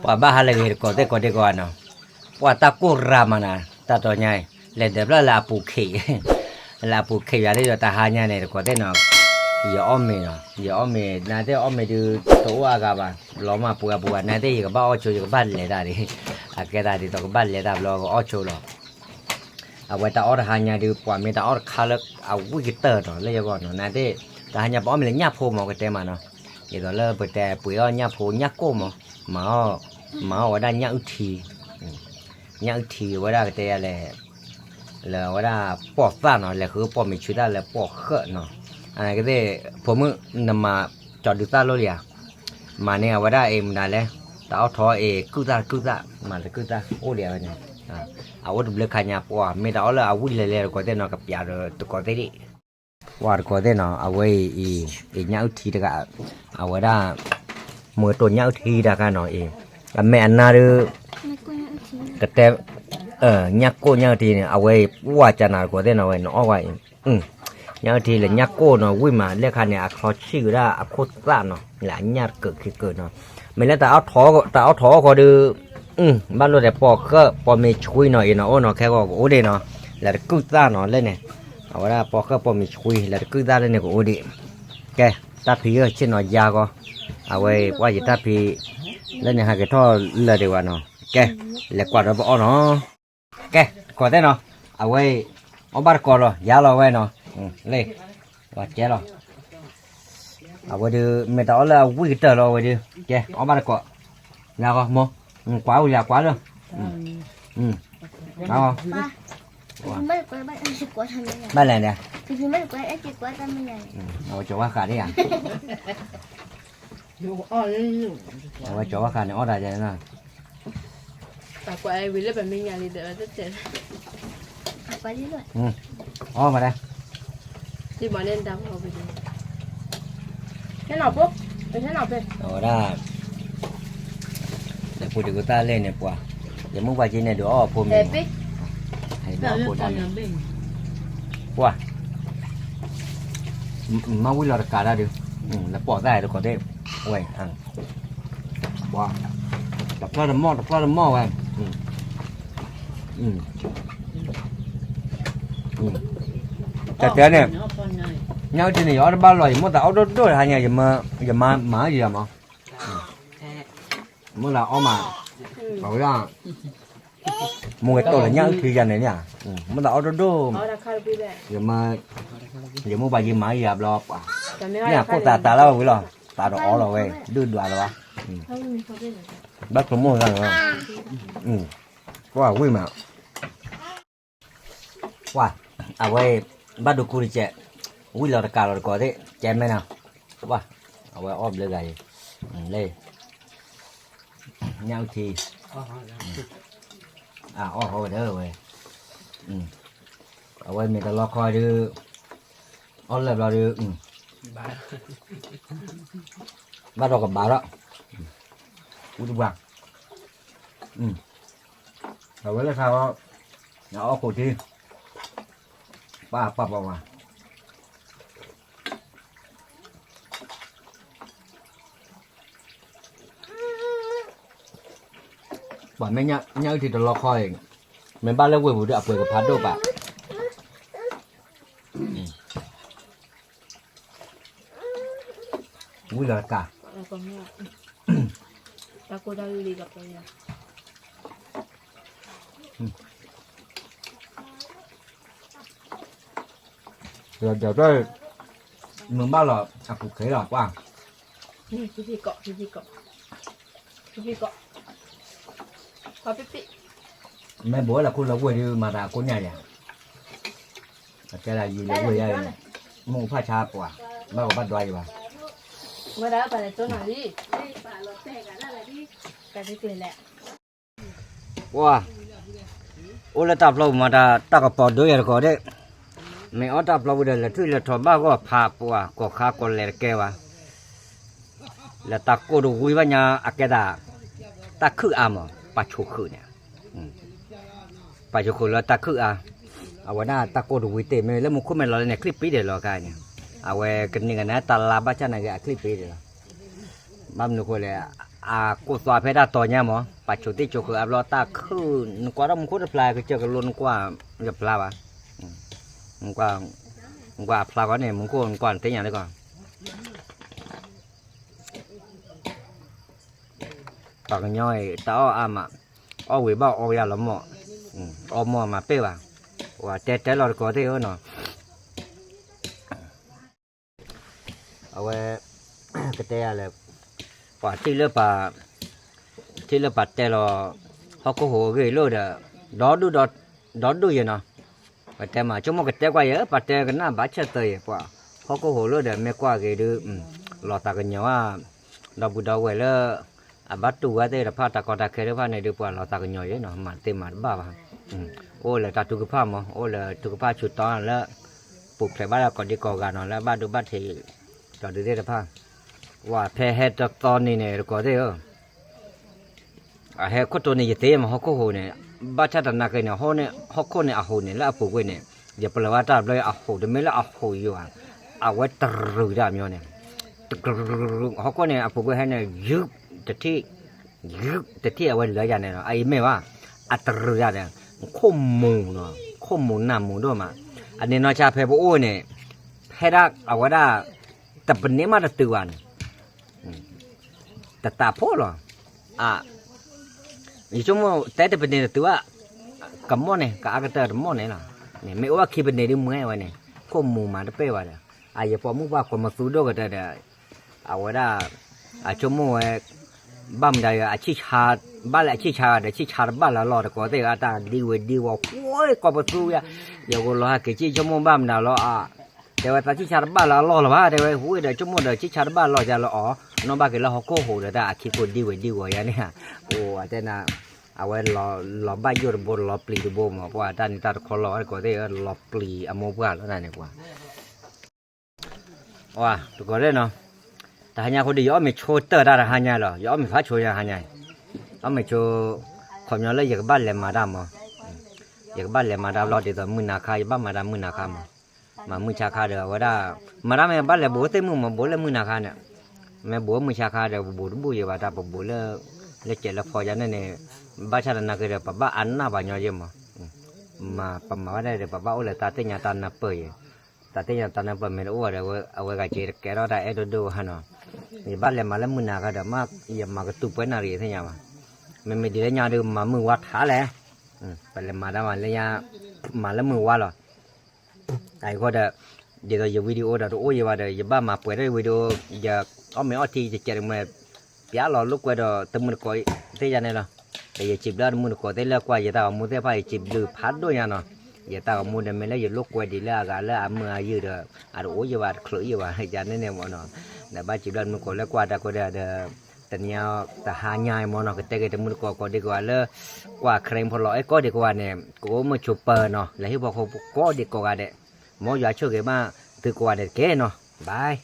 ပှၤဘၣ်ဟးလၢဂ့ၤတကိးသ့ၣ်ကိးဒံကိးဂၤနီၤ, ပှၤတၢ်ကိၢ်ရၤမးနၤ တၢ်တီညါအံၤ လဲၤဒၢးဖျၢၣ်လၢအပူၤခံး, လၢအပူၤခံးယၤလၢယတဟါညါန့ၣ် တကိးသ့ၣ်နီၤ, ယအီၣ်မ့ၤနီၤ, ယအီၣ်မ့ၤ နသ့ၣ်အီၣ်မ့ၤဒုး တအိၣ်အါဂၤဘၣ်, လီၤမၢ်ပှဲၤအပူၤဂၤ နသ့ၣ်ယကဘၣ်အီၣ်ဆိ ယကဘၣ်လဲၤတၢ်ဒံး, အကဲသးဒ်သိးကဘၣ်လဲၤတၢ်ဘျီကအီၣ်ဆိလီၤ. အဝဲတၢ်အီၣ်တဟါညါဒုး ပှၤမ့ၢ်တၢ်အီၣ်တခါလၢအဝံၣ်ကတၢၢ်နီၤ လၢယဂီၢ်နီၤ နသ့ၣ်, တဟါညါပအီၣ်မ့ၤလၢညၣ်ဖိမးကတဲမးနီၤ, ဒ်သိးလၢပတဲပှ့ၤအီၣ်ညၣ်ဖိညၣ်ကိၢ်မး, မၤအီၣ်, မၤအီၣ်ဝဲဒၣ်ညၣ်အုၣ်ထံ, ညၣ်အုၣ်ထံဝဲဒၣ်ကတဲယၤလဲၣ်, လၢအဝဲဒၣ်ပိာ်သၣ်နီၤ လဲၤဃုပိာ်မ့ၤဆှံတၢ်လၢပိာ်ဃၢၣ်နီၤ, အကသ့ၣ်, ဖိမုၣ်နမၤကၠီၤဒုးသၣ်လိၣ်လံဧါ, မၤန့ၢ်အဝဲဒၣ်အံၤမတၤလဲၣ်, တၢ်အီၣ်ထီအံၤကုၢ်သၣ်တကုၢ်သၣ် မၤတကုၢ်သၣ်အိၣ်ဒံးဝဲန့ၣ်, အအိၣ်တဘျုးခါညါပှၤမ့ၢ်တၢ်အီၣ်လၢအဝံၣ်လဲၤလဲၤတကိးသ့ၣ်နီၤ ကပျးဒီးတကိးသ့ၣ်ဒံး, ပှၤတကိးသ့ၣ်နီၤ အဝဲအံၤ, အံၤညၣ်အုၣ်ထံတဂၤ, အဝဲဒၣ်, မ့ၢ်တိၢ်ညၣ်အုၣ်ထံတခါနီၤအံၤ, အမဲာ်အနါဒုး, ကတဲ, ညၣ်ကိၢ်ညၣ်အုၣ်ထံန့ၣ် အဝဲအံၤပှၢ်ကနၤတကိးသ့ၣ်နီၤဝဲ နအီၣ်ဝဲအံၤ ညၣ်အုၣ်ထံလၢညၣ်ကိၢ်နီၤ ဝံၣ်မး လၢခါန့ၣ် အချီဆံၣ်ဝဲဒၣ်အခိၣ်သၣ်နီၤ လၢအညၣ်တကၢးခံကၢးနီၤ, မ့ၢ်လၢတၢ်အီၣ်ထီၣ်အီၣ်ဃီဒုး, ဘၣ်လိၣ်ဒီးပိာ်ဃၢၣ်ပိာ်မ့ၤဆှံနီၤ အံၤနီၤ အိၣ်နီၤခဲဂီၤကအိၣ်ဒံးနီၤ, လၢတကုၢ်သၣ်နီၤ လၢန့ၣ်, အဝဲဒၣ်ပိာ်ဃၢၣ်ပိာ်မ့ၤဆှံ လၢတကုၢ်သၣ်လၢန့ၣ်ကအိၣ်ဒံး, ကဲ, တၢ်ဖံးဧၢ ဆ့ၣ်နီၤယါဂီၤ, အဝဲပှၢ်ယတၢ်ဖံး, လၢန့ၣ် ဟးက့ၤထီၣ်လၢာ်ဒံးဝဲနီၤ, ကဲ, လဲၤကွၢ်ဒီးပအီၣ်နီၤ ကဲ, တကိးသ့ၣ်နီၤ, အဝဲ, အီၣ်ဘၣ်တကိးလီၤ ယါလီၤဝဲနီၤ, လ့ၣ်, ပှၤကဲလီၤ, အဝဲဒုး မ့ၢ်တၢ်အီၣ်လၢအဝံၣ်ကတၢၢ်လီၤအဝဲဒုး, ကဲ, အီၣ်ဘၣ်တကိး, ယါဂီၤမိၢ်, ကွၢ်အိၣ်ယါကွၢ်လၢ, ဘၣ်လဲၣ်န့ၣ်, အဝဲကၠီၤဝါဃးဒံးဧါ အဝဲကၠီၤဝါဃးန့ၣ် အီၣ်တၢ်ယါန့ၣ်, ဝဲကၠီၤဝါဃးန့ၣ် အီၣ်မးဒၣ်, အဝဲဒၣ်, လဲၤပူၤတကသၣ်လဲၣ်န့ၣ်ပှၤ, ယမုၢ်ပှၤက့န့ၣ်ဒုးအီၣ်ဖိမ့ၤ, ပှၤ မၤဝံၤလီၤတကးတၢ်ဒုး, လၢပိာ်သၣ်တကိးသ့ၣ်, ဝဲ, တဖျၢၣ်တမီၢ် တဖျၢၣ်တမီၢ်ဝဲ, တတဲန့ၣ်, ညၣ်အုၣ်ထံန့ၣ် ယအီၣ်တဘၣ်လီၤ ယမိၣ်သးအီၣ်ဒိၣ်ဒိၣ်တဟါညါ, ယမၤမၤယၤမး, မိၣ်သးအီၣ်မး, အဝဲဒၣ် မ့ၢ်ဝဲတိၢ်လၢညၣ်အုၣ်ထံယၤန့ၣ်, မ့ၢ်သးအီၣ်ဒိၣ်ဒိၣ်, ယမၤ, ယမိၢ်ပှၤယမၤယၤဘျီ, မ့ၢ်အခိၣ်သးတးလၢဝဲလီၤ, သးဒီးအီလီၤဝဲ, ဒုၣ်ဒွးလီၤဘၣ်, ဘၣ်ဆိကမိၣ်သးန့ၣ်, ပှၤဝံၣ်မး, ပှၤ, အဝဲ, ဘၣ်ဒိကူတကဲး, ဝံၣ်လီၤတကးလီၤတကိးသ့ၣ် ကဲမဲနီၤ, ပှၤ, အဝဲအီၣ်ဘျုးဂၤအံၤ, လၢ ညၣ်အုၣ်ထံ, အအီၣ်ဟီဝဲဒၣ်ဝဲ, အဝဲမ့ၢ်တလီခီဒုး, အီၣ်လၢာ်ဘျီဒုး, ဘၣ်ဒီးကဘၣ်ဒီး, ဝံၣ်တပှၢ်, အဝဲလၢထါ, အီၣ်ခိၣ်ထံ, ပၢ်ပၢ်ပှၤပှၤ ပှၤမ့ၢ်ညၣ်အုၣ်ထံတလီခီအံၤ, မ့ၢ်ဘၣ်လၢဝ့ၢ်ပူၤဒီး အပှ့ၤကဖးဒိၣ်ဘၣ်, ဝံၣ်လီၤတကး, ဒီးဒီး မ့ၢ်ဘၣ်လီၤအပူၤခ့လီၤကွၢ်, မ့ၢ်ဘိးလၢခိၣ်လၢဝ့ၢ်ဒုးမၤတၢ်ကိးညါယၤ, အကဲဒၣ်ယံာ်လၢဝ့ၢ်ယါအံၤ, မ့ၢ်အိၣ်ဖၣ်ဆါပှၤ, ဘၣ်ကဘၣ်ဒွးယၤဘၣ်, ဝဲဒၣ်ပှၤလဲၤတိၢ်နီၤလံ, ကကျဲးလဲၣ် ပှၤ, အိၣ်လၢတၢ်ဖျီပူၤမး တၢ်ကပီၤဒိယၤတကိးဒၣ်, မ့ၢ်အီၣ်တၢ်ဖျီပူၤဒီး လဲၤထူၣ်လဲၤထီၣ်ဘၣ်ဂီၢ်ဖးပှၤ ကိးခါကိးလဲၤတကဲဘၣ်, လၢတၢ်ကိၢ်တဝံဘၣ်ညါ အကဲဒၣ်, တၢ်ခုၣ်အါမး ပာ်ဆိၣ်ဃုာ်န့ၣ်, ပာ်ဆိၣ်ဃုာ်လၢတၢ်ခုၣ်အါ, အဝဲဒၣ်တၢ်ကိၢ်တဝံတ့ၢ် မ့ၢ်လၢမူခိၣ်မဲာ်လီၤလၢန့ၣ် ချံၣ်ပံၤဒဲးလီၤခါန့ၣ်, အဝဲကန့ၢ်ကနၣ်တၢ်လါဘၣ်ဆၣ်နာ်က့ အချံၣ်ပံၤဒဲးလီၤ, ဘၣ်မနုၤဃိလဲၣ် အကိၢ်သွါဖဲတၢ်တီၤညါမး ပာ်ဆိးသ့ၣ်ဆိးဃုာ်အါဘျီတၢ်ခုၣ် နကွၢ်ထီၣ်မူခိၣ်တဖျါ ကစၢၢ်ကလိနကွၢ်တဖျါဘၣ်, နကွၢ်အဖျါဃီန့ၣ် မူခိၣ်နကွၢ်နသ့ၣ်ညါလၢကီး ပှၤကညီအံၤ တၢ်အီၣ်အါမး, အီၣ်ဝံၤဘၣ်အီၣ်ကယၤလီၤမး, အီၣ်မးမၤပဲၢ်ဘၣ်, ပှၤတဲတဲလီၤတကိးသ့ၣ်ဧၢနီၤ, အဝဲ ကတဲယၤလဲၣ်, ပှၤထံၣ်လၢပ ထံၣ်လၢပတဲလီၤ ဟီၣ်ခိၣ်ဟိးအဂ့ၢ်လိာ်ဒီး ဒီဒူၣ်ဒီ ဒီဒူၣ်ယဲနီၤ, ပတဲမး ဆိကမိၣ်ကတဲကွၢ်ယဲ ပတဲကနၣ်ဘၣ်ဆၢသၢယဲ ပှၤ ဟီၣ်ခိၣ်ဟိးလိာ်ဒီး မ့ၢ်ကွၢ်ဂ့ၤဒုး လီၤသးကညီၤဧါ, ဒီပုၢ်ဒီဝဲၢ်လၢ အဘၣ်တူၢ်ဝဲသ့ၣ်တဖၣ် တၢ်ကီတၢ်ခဲတဖၣ်န့ၣ်ဒုး ပှၤလီၤသးကညီၤယဲနီၤ, မၤတသ့မၤတဘၣ်ဘၣ်, အိၣ်လၢတၢ်ထုကဖၣ်မး အိၣ်လၢထုကဖၣ်ဆူၣ်တီလၢ ပူၤဖျဲးဘၣ်လၢကိးဒံကိးဂၤနီၤ လၢဘၣ်ဒိဘၣ်ထံး ဒီးဒုးသ့ၣ်တဖၣ်, ဝဲဖဲဟဲတသီနံၤန့ၣ် တကိးသ့ၣ်ဧၢ အဟဲခိၣ်တိန့ၣ် ယသ့မး ဟီၣ်ခိၣ်ဟိးန့ၣ်, ဘၣ်ဆၣ်သနာ်က့န့ၣ် ဟီၣ်ခိၣ်န့ၣ်အဟိးန့ၣ် လၢအပူၤကွံာ်န့ၣ် ယပျၢၤဘၣ်တၢ်ဘျီအဟိး တမ့ၢ်လၢအဟိးယိာ်ဧါ, အဝဲတရူးတၢ်မညီန့ၣ်, ဟီၣ်ခိၣ်န့ၣ် အပူၤကွံာ်ဟဲန့ၣ် ယုၢ်တထံၣ်, ယုၢ်တထံၣ်အဝဲလၢယၤန့ၣ်လီၤ, အအံၤမ့ၢ်ဘၣ်, အတရူးတၢ်ဒီး ခိၣ်မူၤနီၤ, ခိၣ်မူၤနၢ်မူၤဒိၣ်မး, အန့ၣ်နီၢ်ဆါဖဲပအိၣ်န့ၣ်, ဖဲဒၣ်အဝဲဒၣ် တပန့ၢ်မးတတုၤဘၣ်န့ၣ် တတးဖိလီၤ. ယဆိကမိၣ်တဲတပန့ၣ်တတုၤဘၣ်, ကမီၣ်န့ၣ် ကအါကတၢၢ်တမီၣ်န့ၣ်လီၤ. မ့ၢ်အိၣ်ဘၣ်ခံပန့ၣ်ဒုးမွဲဝဲန့ၣ် ခိၣ်မူၤမးတပဲၢ်ဘၣ်ဒီး အယပှၤမုၣ်ပှၢ်ကိးမသူဒိၣ်ကတၢၢ်ဒီး အဝဲဒၣ် အဆိကမိၣ်ဝဲ ဘၣ်မတၤယၤ ဘၣ်လဲၣ်အဆံၣ်ဆါဒီး ဆံၣ်ဆါတဘၣ်လၢအလီၢ်တကိးသ့ၣ် အတၢ်ဒံဝဲဒံဝီၤ ဝဲကိးပသူယၤ, ယကလီၤဟးက့ၤဆံၣ်ဆိကမိၣ်ဘၣ်မတၤလီၤအ တဲဝဲသးဆံၣ်ဆါတဘၣ်လၢအလီၢ်လၢၤဘၣ် တဲဝဲ ဝံၤဒီးဆိကမိၣ်ဒီးဆံၣ်ဆါတဘၣ်လီၤကလၢအီၤ, နီၣ်ဘၣ်က့ၤလၢဟီၣ်ခိၣ်ဟိးဒီး တၢ်အခံကိးဒံဝဲဒံဝီၤယၤန့ၣ်, အိၣ်အတဲနၤ, အဝဲလီၤဘၣ်ယိၣ်တဘိ လီၤပျံၤတဘိမး ပှၤတၢ်န့ၣ်တၢ်တခီလီၤ တကိးသ့ၣ် လီၤပျံၤအမိၢ်ပှၢ်လီၤန့ၣ်ကွၢ် တကိးသ့ၣ်နီၤ, တဟါညါအဃိဒီး ယအီၣ်မ့ၤဆိတၢၢ်တၢ်တဟါညါလီၤ, ယအီၣ်မ့ၤဖးဆိညါဟါညါ, အီၣ်မ့ၤဆိ, ခီပညီလၢယကဘၣ်လဲၤမၤတၢ်မး, ယကဘၣ်လဲၤမၤတၢ်ဘျီဒ်သိးမုၢ်နၤခါ ယဘၣ်မၤတၢ်မုၢ်နၤခါမး, မၤမုၢ်ဆါခါဒီး အဝဲဒၣ်, မၤတၢ်မ့ၢ်ဘၣ်လဲၤဘူးသ့ၣ်မုၢ်မး ဘူးလၢမုၢ်နၤခါန့ၣ်, မ့ၢ်ဘူးမုၢ်ဆါခါဒီး ပဘူးတဘူးယံၤဘၣ် တၢ်ပဘူးလၢ, လၢကဲးလၢဖီယါန့ၣ်န့ၣ်, ဘၣ်ဆၣ်သနာ်က့ဒီး ပဘၣ်အနၢ်ပှၤညီယံၤမး, မၤပမၤဘၣ်ဒၣ်ဒီး ပဘၣ်အိၣ်လၢတၢ်သ့ၣ်ညါတၢ်နၢ်ပၢၢ်ယံၤ, တၢ်သ့ၣ်ညါတၢ်နၢ်ပၢၢ်မ့ၢ်တအိၣ်ဒီး အဝဲဂၤက့ၤတကဲထီၣ်တၢ်အဲၣ်ဒိၣ်ဒိၣ်ဟါနီၤ, ယဘၣ်လဲၤမၤလၢမုၢ်နၤခါဒီး မ့ၢ်ယမၤကတူၢ်ပှဲၤနၣ်ရံၣ်သ့ၣ်ညါဘၣ်, မ့မ့ၢ်ဒ်လၢညါဒီးမၤမုၢ်ဝါထါလဲၣ်, ပလဲၤမၤတၢ်မၤလၢညါ, မၤလၢမုၢ်ဝါလီၤ အဃိဒီး, ဒ်သိးယ video ဒီးတအိၣ်ယံၤဘၣ်ဒီး ယဘၣ်မၤပှဲၤထီၣ် video, ယအီၣ်မ့ၤအီထံ ယကဲးတမံၤ, ပျးလီၤလိာ်ကွဲဒီးတမုၢ်တကိးသ့ၣ်ယါန့ၣ်လီၤ, ဒီးယစံးဘျုးတမုၢ်တကိးသ့ၣ်လၢကွၢ်ယတၢ်ဂီၤမူသ့ၣ်တဖၣ် ယစံးဘျုးဖးဒိၣ်ညါနီၤ, ယတၢ်ဂီၤမူဒီးမ့ၢ်လၢယလိာ်ကွဲဒ်လၢအဂၤလၢအမုာ်အယုာ်ဒီး, အတအိၣ်ယံၤဘၣ် တချုးယံၤဘၣ် ယါန့ၣ်န့ၣ်မ့ၢ်နီၤ, ဒီးဘၣ်စံးဘျုးတမုၢ်တကိးလၢကွၢ်တၢ်ကိးဒီး တနံၤတဟါညါအံၤမ့ၢ်နီၤ ကတဲက့ၤတမုၢ်တကိးကိးဒံကိးဂၤလၢ ကွၢ် crank ဖီလီၤအဲၣ်ကိးဒံကိးဂၤန့ၣ် ကအိၣ်မုာ်ဆိးပၢၤနီၤ လၢဟံၣ်ဖိဃီဖိကိးဒံကိးဂၤဒဲး, မ်ယွၤဆိၣ်ဂ့ၤဘၣ်သုကိးဂၤဒဲးတက့ၢ်နီၤ bye.